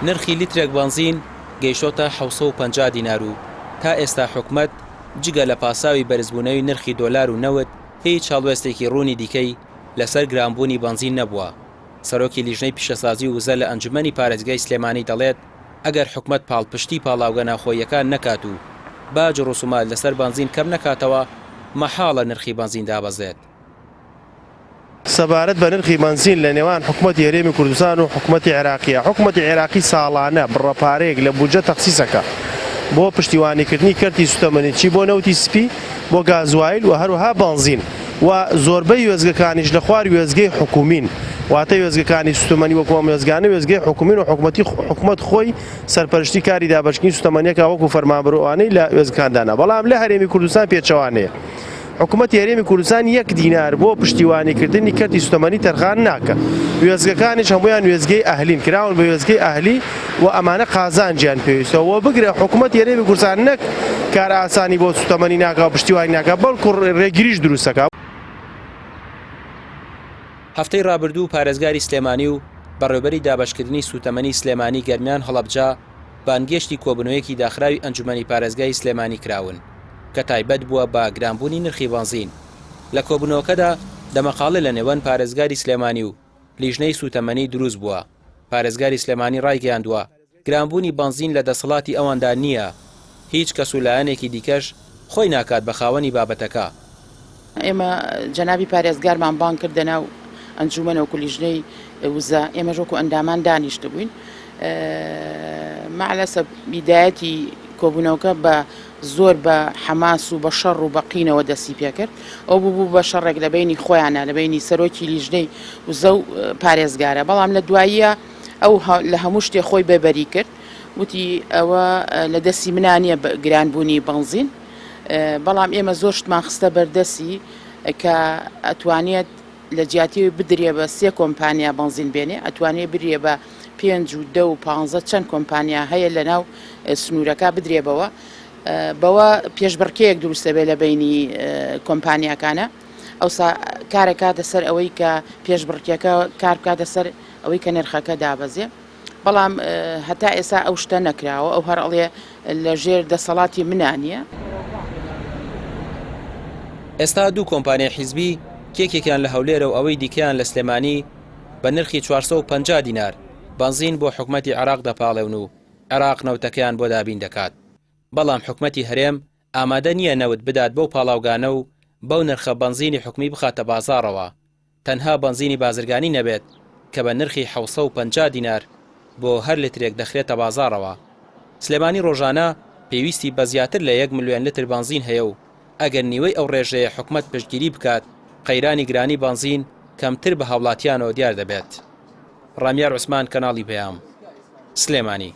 نرخی لیترێک بەنزین گەیشتۆتە 750 دینار و تا ئێستا حکومەت جگە لە پاساوی بەرزبوونەوەی نرخی دۆلار و نەوت هیچ هەڵوێستێکی ڕوونی دیکەی لەسەر گرانبوونی بەنزین نەبووە. سەرۆکی لیژنەی پیشەسازی و وزە لە ئەنجومەنی پارێزگای سلێمانی دەڵێت، ئەگەر حکومەت پاڵپشتی پاڵاوگە ناوخۆییەکان نەکات و باج و ڕسومات لەسەر بەنزین کەم نەکاتەوە، مەحاڵە نرخی بەنزین دابەزێت. سەبارەت بە نرخی بەنزین لە نێوان حکومەتی هەرێمی کوردستان و حکومەتی عێراقیە، حکومەتی عێراقی ساڵانە بڕە پارەیەک لە بودجە تەخسیسەکا بۆ پشتیوانیکردنی کەرتی سوتەمەنی چی بۆ نەوتی سپی، بۆ گازوایل و هەروەها بەنزین و زۆربەی وێستگەکانیش لە خوار وێستگەی حکومین واتە وێستگەکانی سوتەمەنی وەکو ئەم وێستگانە وێستگەی حکومین و حکومەتی حکومەت خۆی سەرپەرشتی کاری دابەشکردنی سوتەمەنیەکە وەکو فەرمانبەر و ئەوانەی لە وێستگەکاندانە بەڵام لە هەرێمی کوردستان پێچەوانەیە. حکومەتی هەرێمی کوردستان یەک دینار بۆ پشتیوانیکردنی کەرتی سوتەمەنی تەرخان ناکە. وێستگەکانیش هەموویان وێستگەی ئەهلین، کراون بە وێستگەی ئەهلی و ئەمانە قازانجیان پێویستە و بگرە حکومەتی هەرێمی کوردستان نەک کارئاسانی بۆ سوتەمەنی ناکا و پشتیوانی ناکا بەڵکو ڕێگریش دروست دەکا. هەفتەی ڕابردوو پارێزگاری سلێمانی و بەڕێوبەری دابەشکردنی سوتەمەنی سلێمانی گەرمیان هەڵەبجە بانگێشتی کۆبونەوەیەکی داخراوی ئەنجومەنی پارێزگای سلێمانی کراون کە تایبەت بووە بە گرانبوونی نرخی بەنزین. لە کۆبوونەوەکەدا دەمەقاڵێ لە نێوان پارێزگاری سلێمانی و لیژنەی سووتەمەنی دروست بووە. پارێزگاری سلێمانی ڕایگەیاندووە، گرانبوونی بەنزین لە دەسەڵاتی ئەواندا نییە، هیچ کەس و لایەنێکی دیکەش خۆی ناکات بە خاوەنی بابەتەکە. ئێمە جەنابی پارێزگارمان بانگ کردە ناو ئەنجومەن وەکو لیژنەی وزە، ئێمەش وەکو ئەندامان دانیشتبووین. مەعلەسە بیدایەتی کۆبوونەوەکە بە زۆر بە حەماس و بە شەڕ و بە قینەوە دەستی پێکرد. ئەو ببوو بە شەڕێک لە بەینی خۆیانە، لە بەینی سەرۆکی لیژنەی وزە و پارێزگارە. بەڵام لە دواییە ئەو لە هەموو شتێ خۆی بەبەری کرد. وتی ئەوە لە دەستی منا نییە گرانبوونی بەنزین. بەڵام ئێمە زۆر شتمان خستە بەردەستی کە ئەتوانێت لە جیاتی بدرێ بە سێ کۆمپانیا بەنزین بێنێ ئەتوانێ برێ بە پێنج و دە و پانزە چەند کۆمپانیا هەیە لە ناو سنوورەکە بدرێ بەوە بەوە پێشبڕکێیەک دروست دەبێت لە بینی کۆمپانیاکانە ئەوسا کارەکاتە سەر ئەوەی کە پێشبڕکێکە کار بکاتە سەر ئەوەی کە نرخەکە دابەزێ. بەڵام هەتا ئێستا ئەو شتە نەکراوە، ئەو هەر ئەڵێ لە ژێر دەسەڵاتی منا نییە. ئێستا دوو کۆمپانیای حیزبی کێکێکیان لە هەولێرە و ئەوەی دیکەیان لە سلێمانی بە نرخی 450 دینار بەنزین بۆ حکومەتی عێراق دەپاڵێون و عێراق نەوتەکەیان بۆ دابین دەکات بەڵام حکومەتی هەرێم ئامادە نییە نەوت بدات بەو پاڵاوگانە و بەو نرخە بەنزینی حکومی بخاتە بازاڕەوە تەنها بەنزینی بازرگانی نەبێت کە بە نرخی 750 دینار بۆ هەر لترێک دەخرێتە بازاڕەوە. سلێمانی ڕۆژانە پێویستی بە زیاتر لە یەک ملیۆن لتر بەنزین هەیە و ئەگەر نیوەی ئەو ڕێژەیە حکومەت پشتگیری بکات قەیرانی گرانی بەنزین کەمتر بە هاوڵاتیانەوە دیار دەبێت. ڕامیار عوسمان کەناڵی پەیام. سلێمانی.